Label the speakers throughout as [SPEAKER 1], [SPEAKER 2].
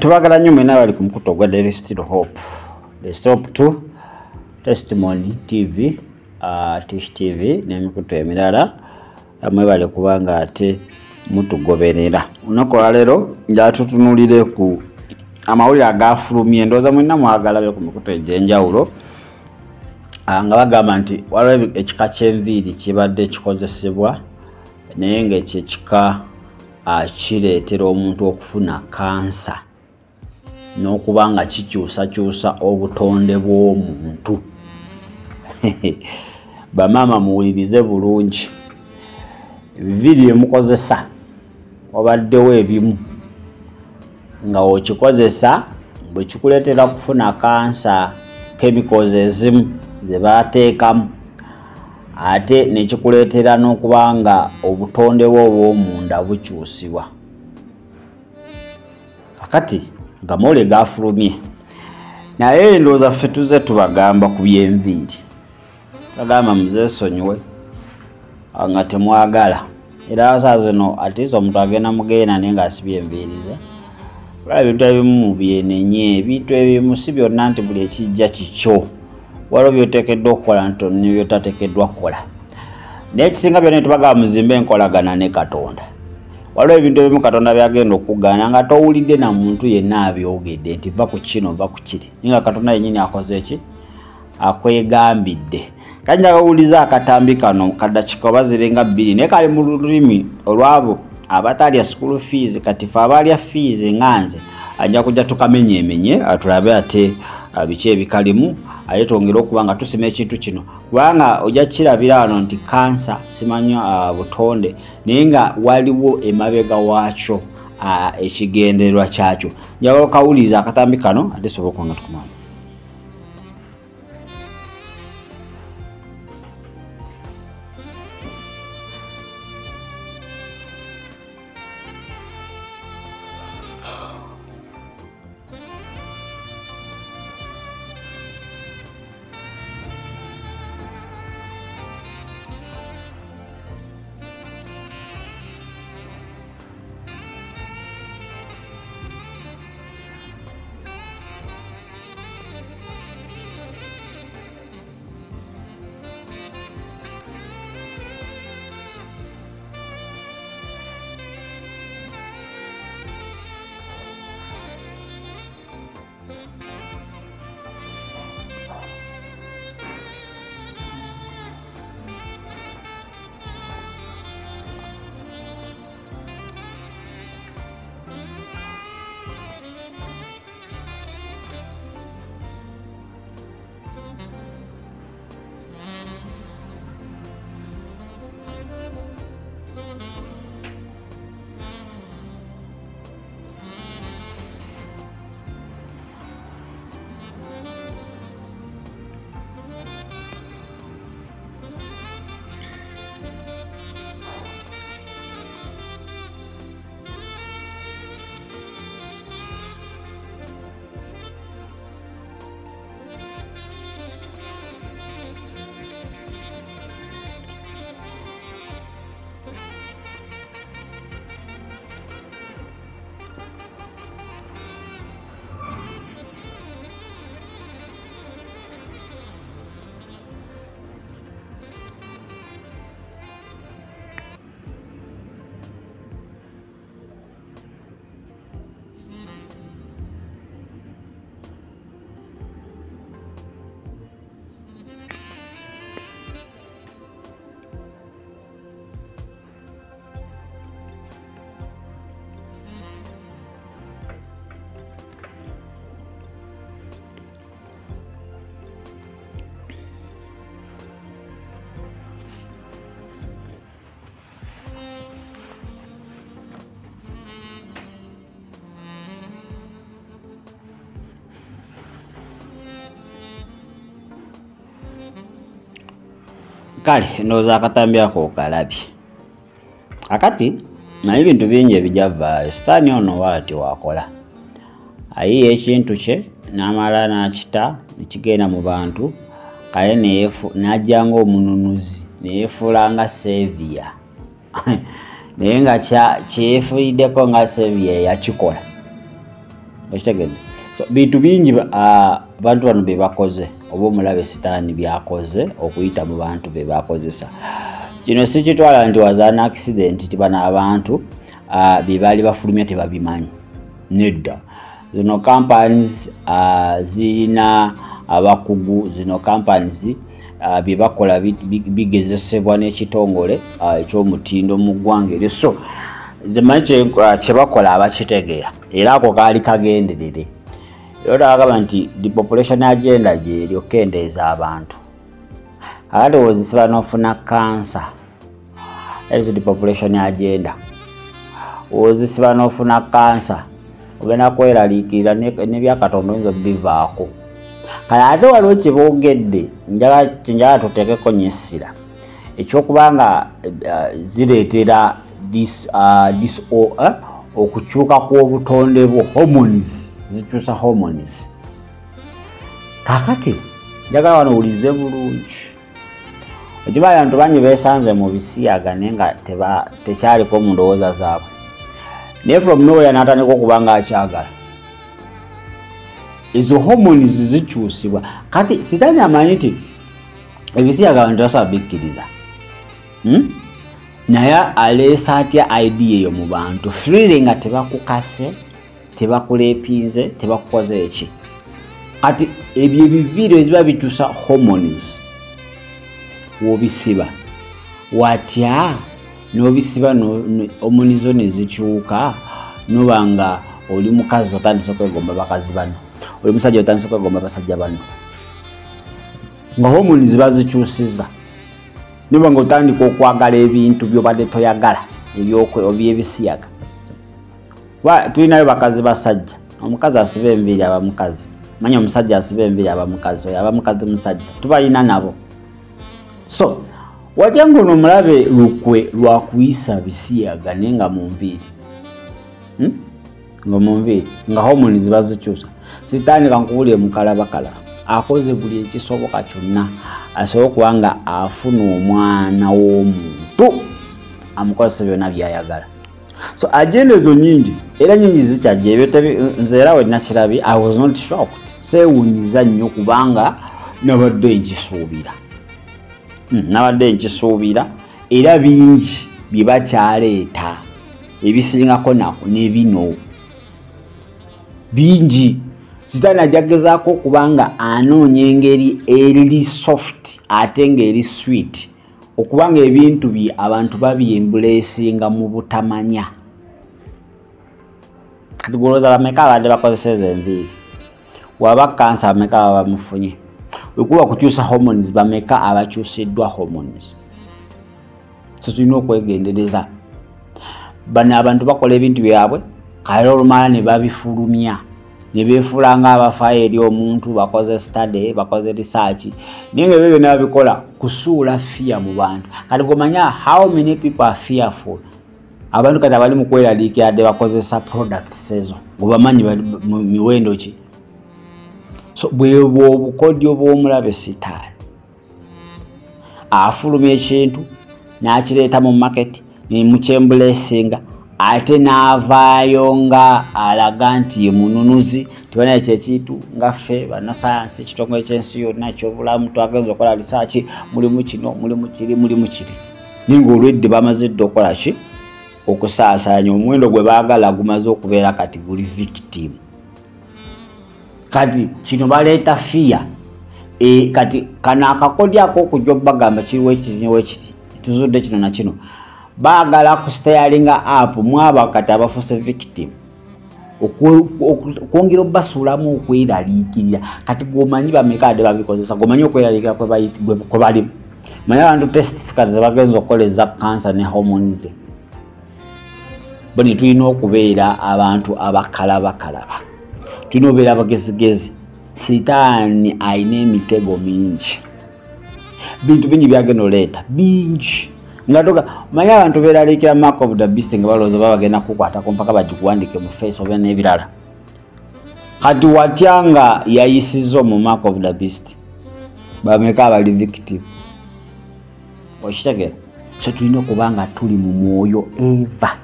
[SPEAKER 1] Tubagala nnyo mwena bali ku mukutu ogwa There is Still Hope, The Stop to Testimony TV, Tish TV n'emikutu emirala. Mwebale kubanga ate mutugoberera. Olunaku olwaleero njagala tutunuulire ku amawulire agafulumye, ndowooza mwenna mwagalabe ku mikutu egy'enjawulo, nga bagamba nti waliwo ekika ky'enviiri kibadde kikozesebwa naye ng'ekyo ekika kireetera omuntu okufuna kansa n'okuba nga kikyusakyusa obutonde bw'omuntu. Bamaama muwulirize bulungi, ebiviiri bye mukozesa wabaddewo ebimu nga okikozesa bwe kikuleetera kufuna kansa, chemicals ezimu ze baateekamu, ate ne kikuleetera n'okuba nga obutonde bwo obw'omunda bukyusibwa. Kakati nga mawulire gafulumye, naye ndowooza ffe tuzze tubagamba ku by'enviiri, bagamba muzeesonyiwe nga temwagala. Era saa zino atiisa omuntu agenda mugenda naye ng'asibye enviiri ze. Olaba ebintu ebimu mubyenenye, ebintu ebimu si byonna nti buli ekijja kikyo. Waliwo by'oteekeddwa okukola ne by'otateekeddwa kukola. Naye ekisinga byonna tubagamba muzimbe enkolagana ne Katonda. Waliwo ebintu ebimu Katonda by'agenda okugaana nga towulidde na muntu yenna abyogedde nti va ku kino, va ku kiri. Naye nga Katonda yennyini akoze ki? Akwegambidde. Kati njagala owulize akatambi kano kaddakiika oba ziringa bbiri, naye kali mu lulimi olw'abo abatalya school fees. Kati ffe abalya fees nga nze ajja kujja tukamenyeemenye tulabe ate biki ebikalimu, ate twongere okuba nga tusima ekintu kino, kubanga ojja kukirabira wano nti kansa simanyi butonde, naye nga waliwo emabega waakyo ekigendererwa kyakyo. Njagala okawuliriza akatambi kano ate sobola okuba nga tukumala. Kale ndowooza akatambi ako okalabye. Akati naye ebintu bingi ebijavaayo. Sitaani ono waati wakola ayiiya ekintu kye n'amala n'akita ne kigenda mu bantu, kale n'ajja ng'omununuzi ne yeefuula nga Saviour. Naye nga kyeyeefuuliddeko nga Saviour yakikola. Okitegedde? So bintu bingi abantu bano bye bakoze, oba omulabe sitaani byakoze okuyita mu bantu be bakozesa. Kino si kitwala nti was an accident, ti bano abantu bye baali bafulumya tebabimanyi. Nedda, zino companies ziyina abakugu, zino companies bye bakola bigezesebwa n'ekitongole eky'omutindo mu ggwanga eryo. So zimanyi kye bakola, abakitegeera, era ako kaali kagenderere. Era bagamba nti depopulation agenda gyeri okukendeeza abantu. Ate wozisiba n'ofuna kansa, ezo depopulation agenda. Wozisiba n'ofuna kansa, ogenda kweraliikirira n'ebyakatonda oyinza obivaako. Kale ate waliwo kye boogedde, njagala tuteekeko nnyo essira, ekyokubanga zireetera okukyuka kw'obutonde bwo, hormones, zikyusa hormones. Kaakati njagala wano owulirize bulungi. Okimanyi abantu bangi beesanze mu bisiyaga naye nga tekyaliko mu ndowooza zaabwe, naye from nowhere n'atandika okuba nga akyagala. Ezo hormones zikyusibwa. Kati sitaani amanyi nti ebisiyaga abantu tebasobola bikkiriza, Naye aleesa atya idea eyo mu bantu freely nga tebakukase, tebakuleepinze, tebakukoze eki? Kati ebyo ebiviiri eziba bikyusa hormones, wobisiba watya n'obisiba hormones zo ne zikyuka, noba nga oli mukazi otandise okwegomba bakazi bano, oli musajja otandise okwegomba basajja bano, nga hormones bazikyusiza, noba nga otandika okwagala ebintu byobadde toyagala ebyebisiyaga. Tulinayo bakazi basajja, omukazi asiba enviiri aba mukazi, manya omusajja asiba enviiri aba mukazi, oyo aba mukazi musajja, tubalina nabo. So watya ngono omulabe lukwe lwakuyisa bisiyaga naye nga mu nviiri, Nga mu nviiri nga hormones bazikyusa. Sitaani kankubuulire, mukalabakalaba akoze buli ekisoboka kyonna asobole okuba nga afuna omwana w'omuntu amukozesa byonna by'ayagala. So agenda ezo nyingi era nyingi zikyajja. Ebyo nze era we nakirabye I was not shocked, seewuunyiza nnyo kubanga nabadde nkisuubira. Nabadde nkisuubira, era bingi bye bakyaleeta ebisingako nako ne bino bingi. Sitaani ajja kugezaako okuba nga anoonya engeri eri soft ate ng'eri sweet, okuba nga ebintu bye abantu babyembuleesinga mu butamanya. Kati gw'olowooza bameka abadde bakozesa ezo enviiri? Waba kansa bameka baba bamufunye? Wekuba kukyusa hormones, bameka abakyusiddwa hormones? So tulina okwegendereza. Bano abantu bakola ebintu byabwe, kale olumala ne babifulumya ne beefuula ng'abafaayo eri omuntu, bakoze study, bakoze research, naye nga ebyo byonna babikola kusuula fear mu bantu. Kati gomanya how many people are fearful? Abantu kati abali mu kweraliikirira dde bakozesa products ezo, ngobamanyi bali mu miwendo ki? So bwe obukodyo bw'omulabe sitaani, afulumya ekintu n'akireeta mu market mukyembulesinga, ate n'avaayo nga alaga nti ye mununuzi, tibanaye kyekintu nga ffe bannasayansi, ekitongole ky'ensi yonna ekyobulamu twagenza okukola research, mulimu kino, mulimu kiri, mulimu kiri, naye ng'olwedde bamaze dda okukola ki? Okusaasaanya omuwendo gwe baagala gumaze okubeera kati guli victim. Kati kino baleeta fear. Kati kano akakodyo ak'okujja obbagamba kiriwo ekiti wekiti, tuzudde kino na kino, baagala kustirringa up mwaba kati abafuuse victim, okwongera obbasuulamu okweraliikirira. Kati gwomanyi bameka adde babikozesa, gwomanyi okweraliikirira kwe balimu. Manyi abantu tests kati zebagenza okukola eza kansa ne hormones ze. Boni tulina okubeera abantu abakalabakalaba, tulina okubeera abagezigezi. Sitaani alina emitego mingi, bintu bingi byagenda oleeta bingi. Nga toga manyi abantu beeraliikira mark of the beast nga balowooza baba bagenda kukwatako mpaka bagikuwandike mu face oba n'ebirala. Kati watya nga yayisizza mu mark of the beast? Bameka abali victim? Okitegeera? So tulina okuba nga tuli mu mwoyo eva.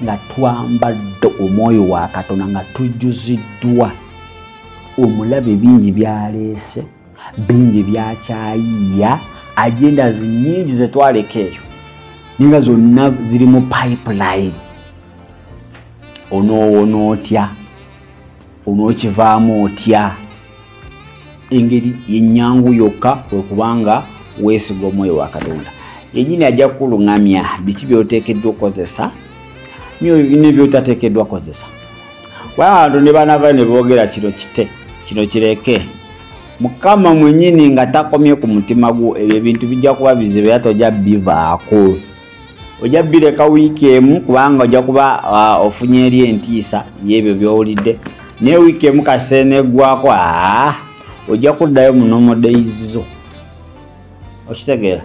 [SPEAKER 1] nga twambadde omwoyo wa Katonda, nga tujjuziddwa omulabe. Bingi byaleese, bingi byakyayiya, agenda nyingi zetwaleka eyo, ninga zonna ziri mu pipeline. Onoowona otya? Onookivaamu otya? Engeri yenyangu yokka kwe kubanga weesiga omwoyo wa Katonda yennyini, ajja kukuluŋŋamya biki by'oteekeddwa okukozesa ne by'otateekeddwa kukozesa. Kubanga abantu ne banava ne boogera kino kite, kino kireke, Mukama mwennyini nga takomye ku mutima gwo, ebyo ebintu bijja kuba bizibu era tojja bivaako. Ojja bireka wiiki emu, kubanga ojja kuba ofunye eri entiisa y'ebyo by'owulidde, naye wiiki emu kaseera neggwako, aa, ojja kuddayo mu normal days zo. Okitegeera?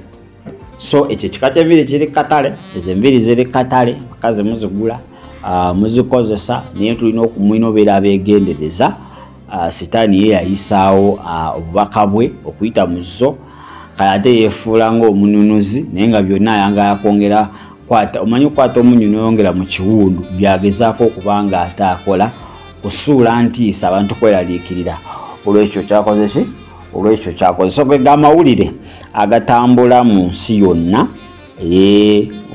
[SPEAKER 1] So ekyo ekika ky'enviiri kiri katale, ezo enviiri ziri katale, bakazi muzigula, muzikozesa, naye tulina okumwina obeera abeegendereza. Sitaani ye yayisaawo obubaka bwe okuyita mu zo, kale ate yeefuula ng'omununuzi, naye nga byonna ayagala kwongera kwata, omanyi okukwata omunnyu n'oyongera mu kiwundu, byagezaako okuba nga ate akola kusuula ntiisa abantu kweraliikirira olwekyo kyakoze ki, olwekyo kyakoze. So ge amawulire agatambula mu nsi yonna.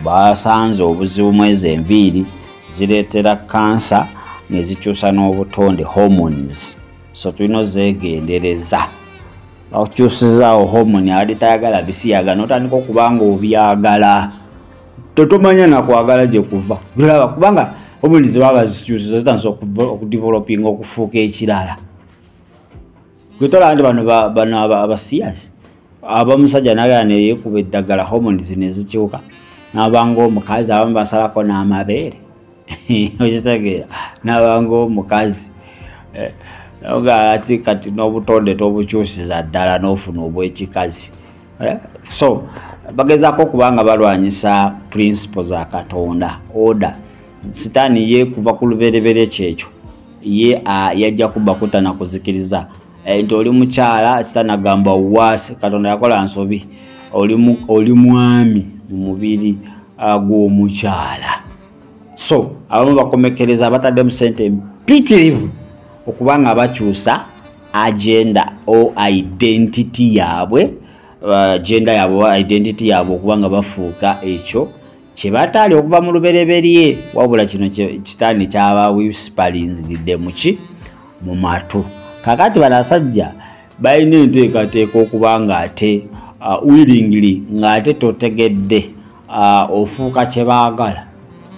[SPEAKER 1] Basanze obuzibu mu ezo enviiri, zireetera kansa ne zikyusa n'obutonde, hormones. So tulina ozeegendereza. Bakukyusizaawo hormone, abadde tayagala bisiyaga, n'otandika okuba nga obyagala, tetomanya nakwagala gye kuva. Olaba, kubanga hormone ze baba bazikyusiza zitandise okudevelopinga okufuuka ekirala. Gwe tolaba nti bano abasiyasi, abamusajja nagala neyekuba eddagala, hormones ne zikyuka n'abanga omukazi, abamu basalako n'amabeere. Okitegeera? N'abanga omukazi. Ati kati n'obutonde tobukyusiza ddala n'ofuna obwekikazi. So bagezaako okuba nga balwanyisa principle za Katonda, order. Sitaani ye kuva ku lubereberye kyekyo ye yajja kuba kutta na kuzikiriza. Nti oli mukyala, sitaani agamba waasi Katonda yakola nsobi, oli mwami mu mubiri gw'omukyala. So abamu bakomekereza bataddemu sente mpitirivu okuba nga bakyusa agenda o identity yaabwe, gender yaabwe oba identity yaabwe, okuba nga bafuuka ekyo kye bataali okuva mu lubereberye. Wabula kino kitaani kyaba whisperingidde muki mu matu. Kakati bano abasajja balina enteekateeka okuba nga ate willingly, ng'ate totegedde, ofuuka kye baagala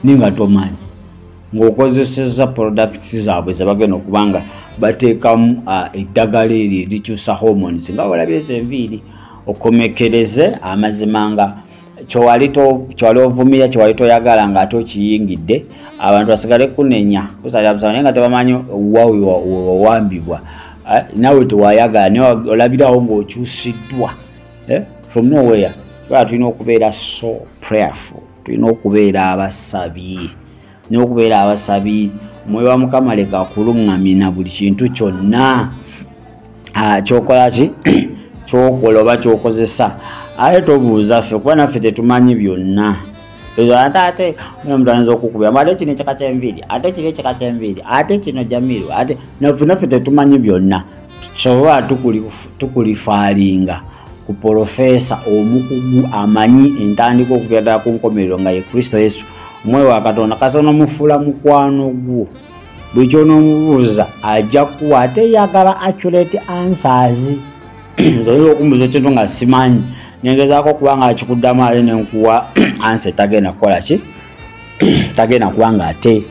[SPEAKER 1] naye nga tomanyi, ng'okozeseza products zaabwe ze bagenda okuba nga bateekamu eddagala eryo erikyusa hormones nga walabye ezo enviiri. Okomekereze amazima nga kyewali ovumira, kyewali toyagala, ng'ate okiyingidde, abantu basigale kunenya, kusalira musango, naye nga tebamanyi wa wewawambibwa. Naawe tewayagala, naye olabirawo ng'okyusiddwa from nowhere. Kubanga tulina okubeera so prayerful, tulina okubeera abasabi, tulina okubeera abasabi. Omwoyo wa Mukama leka akuluŋŋamye na buli kintu kyonna kyokola ki, kyokola oba kyokozesa. Ate tobuuza ffe, kuba naffe tetumanyi byonna. Ate omuntu ayinza okukubira, ate kino ekika ky'enviiri, ate kiri ekika ky'enviiri, ate kino Jamiru, ate naffe tetumanyi byonna. Sobola tukulifaalinga ku professor omukugu amanyi entandika okuviira ddala ku nkomerero, nga ye Kristo Yesu, omwoyo wa Katonda. Katonda omufuula mukwano gwo, buli kyonoomubuuza ajja kuwa, ate yagala accurate answers. Nze oyinza okumbuuza ekintu nga simanyi, nengezaako okuba nga akikuddamu, ate nenkuwa answer etagenda kukola ki, tagenda kuba nga ate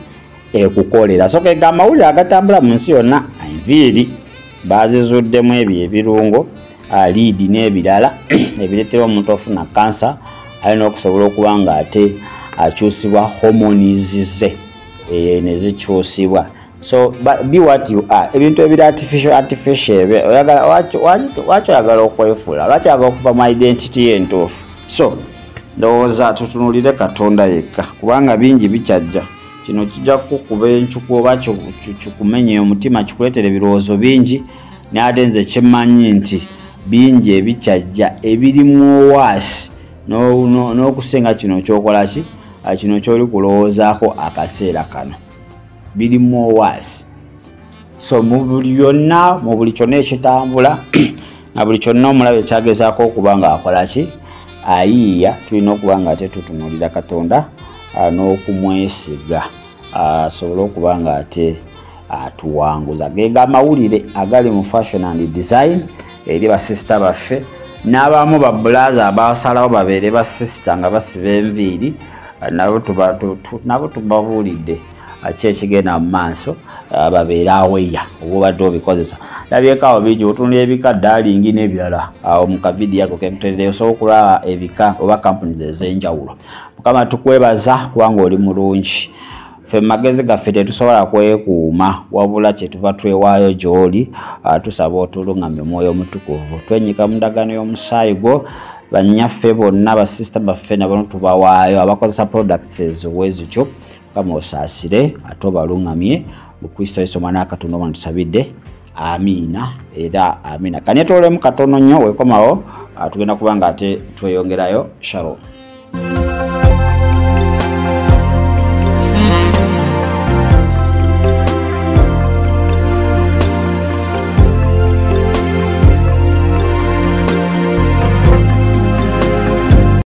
[SPEAKER 1] ekukolera. So kega amawulire agatambula mu nsi yonna, enviiri bazizuddemu ebyo ebirungo, lead n'ebirala ebireetera omuntu ofuna kansa, alina okusobola okuba nga ate akyusibwa hormones ze ne zikyusibwa. So be what you are. Ebintu ebiri artificial, artificial, oyagala lwaki oyagala okwefuula? Lwaki oyagala okuva mu identity ye entuufu? So ndowooza tutunulire Katonda yekka, kubanga bingi bikyajja. Kino kijja kukuba encuku oba kikumenye omutima, kikuleetera ebirowoozo bingi, naye ate nze kyemmanyi nti bingi ebikyajja ebirimu owaasi n'okusinga kino kyokola ki. Kino kyoli kulowoozaako akaseera kano biri muwaasi. So mu buli byonna, mu buli kyonna ekitambula na buli kyonna omulabe ekyagezaako okuba nga akola ki, ayiiya, tulina okuba nga ate tutunuulira Katonda n'okumwesiga asobole okuba nga ate atuwanguza. Gega amawulire agali mu fashion and design eri basisita baffe n'abamu babulaza abasalawo babeere basisita nga basiba enviiri, nabo tubabuulidde ki ekigenda mu maaso, babeere aweya oba obadde obikozesa. Labyeko awo bingi, otunula ebika daalingi n'ebirala awo mu kavidiyo ako kenkuteereyo, osobola okulaba ebika oba companies ez'enjawulo. Mukama tukwebaza kubanga oli mulungi. Ffe mu magezi gaffe tetusobola kwekuuma, wabula kyetuva twewaayo gy'oli, tusaba otuluŋŋamye Omwoyo Omutukuvu. Twenyika mu ndagaano y'omusaayi gwo, bannyaffe bonna, basisita baffe nabo tubawaayo abakozesa products ezo zityo. Mukama osaasire ate obaluŋŋamye mu Kristo Yesu omwana wa Katonda omwana tusabidde, amiina era amiina. Kanyetoolemu katono nnyo, weekomawo tugenda kuba nga ate tweyongerayo. Shalom.